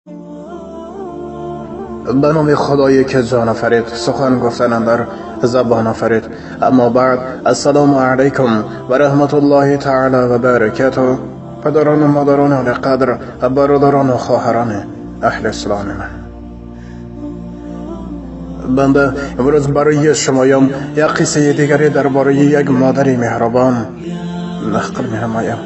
به نام خدایی که جان آفرید، سخن گفتن در زبان آفرید. اما بعد، السلام علیکم و رحمت الله تعالی و برکاته. پدران و مادران عالی قدر، برادران و خواهران اهل اسلام من، بنده امروز برای شمایم یک قصه دیگری درباره یک مادر مهربان نقل می‌نمایم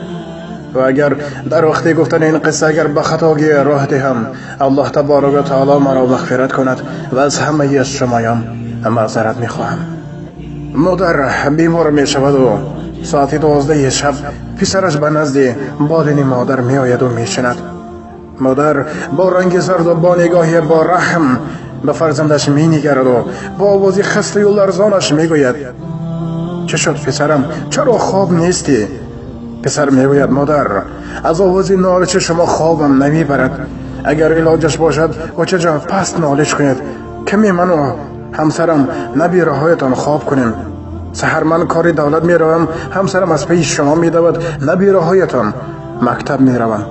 و اگر در وقت گفتن این قصه اگر به خطاگی راه دهم، الله تبارک و تعالی مرا مغفرت کند و از همه شمایان معذرت میخواهم. مادر بیمار می شود و ساعت 12 شب پسرش به نزد بالین مادر می آید و می شند. مادر با رنگ زرد و با نگاه با رحم به فرزندش می نگرد و با آواز خسته و لرزانش می گوید: چه شد پسرم؟ چرا خواب نیستی؟ پسر میگوید: مادر، از آواز نالش شما خوابم نمیبرد. اگر علاجش باشد چه جا پس نالش کنید کمی من و همسرم نبیره هایتان خواب کنیم. سحر من کار دولت میروم، همسرم از پی شما میدود، نبیره هایتان مکتب میروم.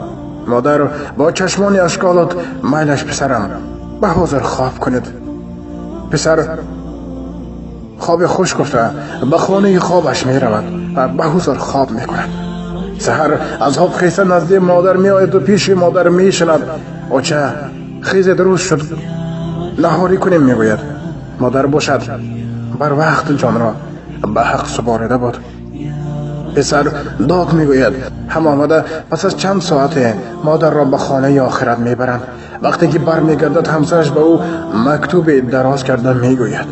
مادر با چشمان اشکالات: میلش پسرم، به حاضر خواب کنید. پسر خواب خوش گفته به خانه خوابش میرود و به حضور خواب میکند. سحر از خواب خیسته نزد مادر می آید و پیش مادر می شند. اوچه، خیز، روز شد، نهاری کنیم، می گوید. مادر باشد بر وقت جان را به حق سپارده بود. پسر داد می گوید. هم آمده پس از چند ساعت مادر را به خانه آخرت می برند. وقتی که بر می گردد، همسرش به او مکتوب دراز کرده می گوید: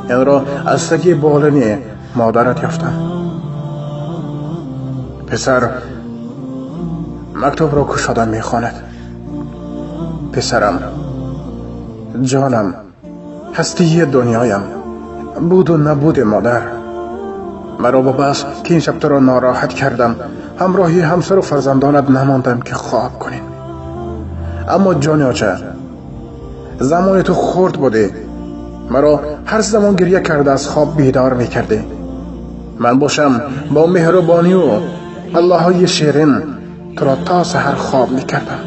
این را از تکی بالینی مادرت یافتم. پسر مکتوب را گشاده میخواند: پسرم، جانم، هستی دنیایم، بود و نبود مادر، مرا ببخش که این شب تو را ناراحت کردم. همراهی همسر و فرزندانت نماندم که خواب کنیم. اما جان آچه، زمان تو خرد بودی، مرا هر زمان گریه کرده از خواب بیدار میکردی. من باشم با مهربانی و الله های شیرین تو را تا سحر خواب میکردم.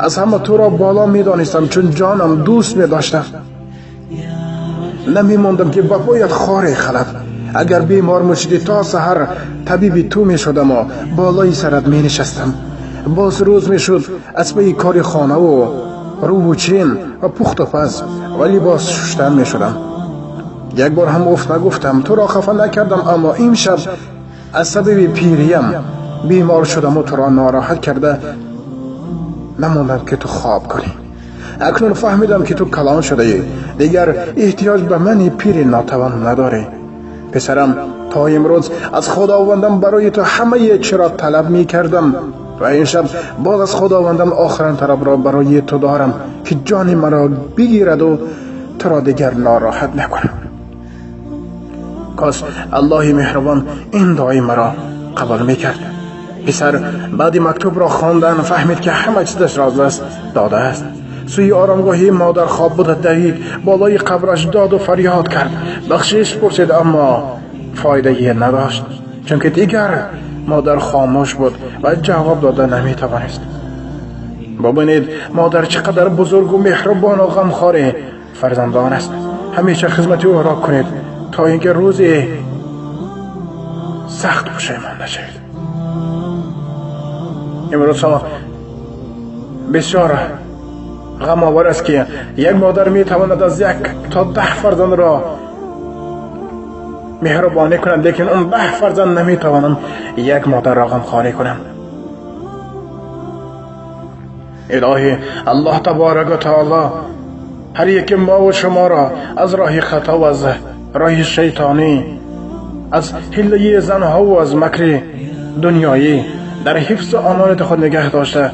از همه تو را بالا میدانستم، چون جانم دوست میداشتم. نمیماندم که به پایت خاری خلد. اگر بیمار میشدی، تا سحر طبیبی تو میشدم و بالای سرت می نشستم. باز روز میشد، از پی کار خانه و رو و چین و پخت و پز و لباس شستن می شدم. یک بار هم اف نگفتم، تو را خفه نکردم. اما این شب از سبب پیریم بیمار شدم و تو را ناراحت کرده نماندم که تو خواب کنی. اکنون فهمیدم که تو کلان شده ای، دیگر احتیاج به من پیر ناتوان نداری. پسرم، تا امروز از خداوندم برای تو همه چرا طلب می کردم و این شب باز از خداوندم آخرین طلب را برای تو دارم که جان مرا بگیرد و تو را دیگر ناراحت نکنم. کاش الله مهربان این دعای مرا قبول میکرد. پسر بعد مکتوب را خواندن فهمید که همه چیزش را از دست داده است. سوی آرامگاهی مادر خواب بوده دوید، بالای قبرش داد و فریاد کرد، بخشش پرسید، اما فایده نداشت، چون که دیگر مادر خاموش بود و جواب داده نمیتوانست. ببینید مادر چقدر بزرگ و مهربان و غمخوار فرزندان است. همیشه خدمت او را کنید تا اینکه روزی سخت پشیمان نشوید. امروز ها بسیار غم آور است که یک مادر می تواند از 1 تا 10 فرزند را مهربانی کنند، لیکن اون 10 فرزند نمی توانند یک مادر را غمخواری کنند. الهی الله تبارک و تعالی هر یک ما و شما را از راه خطا و از راه شیطانی، از حیله زنها و از مکر دنیایی در حفظ و امانت خود نگه داشته،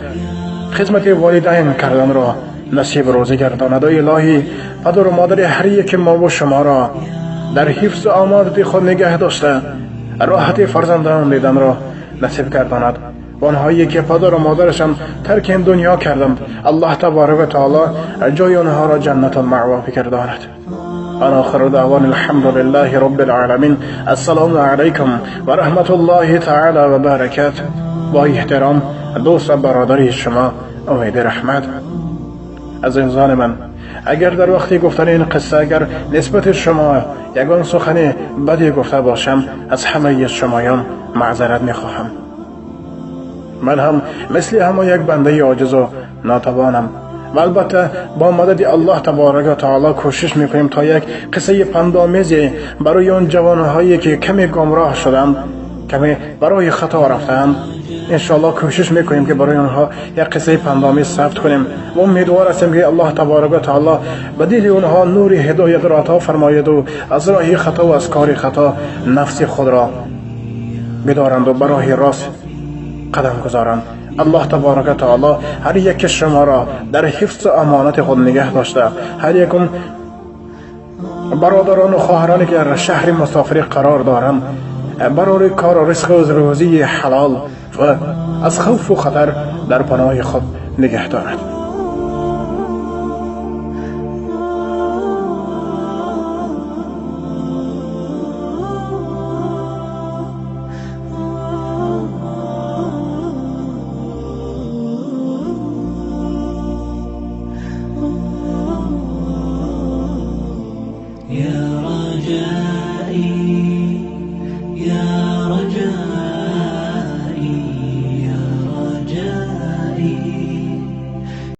خدمت والدین کردن را نصیب روزی گرداند. و الهی پدر و مادر هر یک ما و شما را در حفظ و امانت خود نگه داشته، راحت فرزندان دیدن را نصیب گرداند. و آنهایی که پدر و مادرشان ترک این دنیا کردند، الله تبارک و تعالی جای آنها را جنت المأوا بگرداند. آخر دعوانا الحمد لله رب العالمین. السلام علیکم و رحمت الله تعالی و برکاته. با احترام، دوست و برادر شما، умеди раҳмат. Азизони ман, агар дар вақти гуфтани ин қисса агар нисбати шумо ягон сухани бадӣ гуфта бошам, аз ҳамаи шумоён маъзарат мехоҳам. Ман ҳам мисли ҳама як бандаи оҷизу нотавонам ва албатта бо мадади Аллоҳ таборака ва таоло кӯшиш мекунем то як қиссаи пандомезе барои он ҷавонҳое ки каме гумроҳ шуданд, каме барои хато рафтаанд, иншоаллоҳ кӯшиш мекунем ки барои онҳо як қиссаи пандомез сабт кунем ва умедвор ҳастем ки Аллоҳ таборака ва таоло ба дили онҳо нури ҳидоятро ато фармояду аз роҳи хато ва аз кори хато нафси худро бидоранду ба роҳи рост қадам гузоранд. Аллоҳ таборака таоло ҳар яки шуморо дар ҳифзу амонати худ нигаҳ дошта, ҳар якум бародарону хоҳароне ки дар шаҳри мусофирӣ қарор доранд, барори кору ризқу рӯзии ҳалол ва аз хавфу хатар дар паноҳи худ нигаҳ дорад.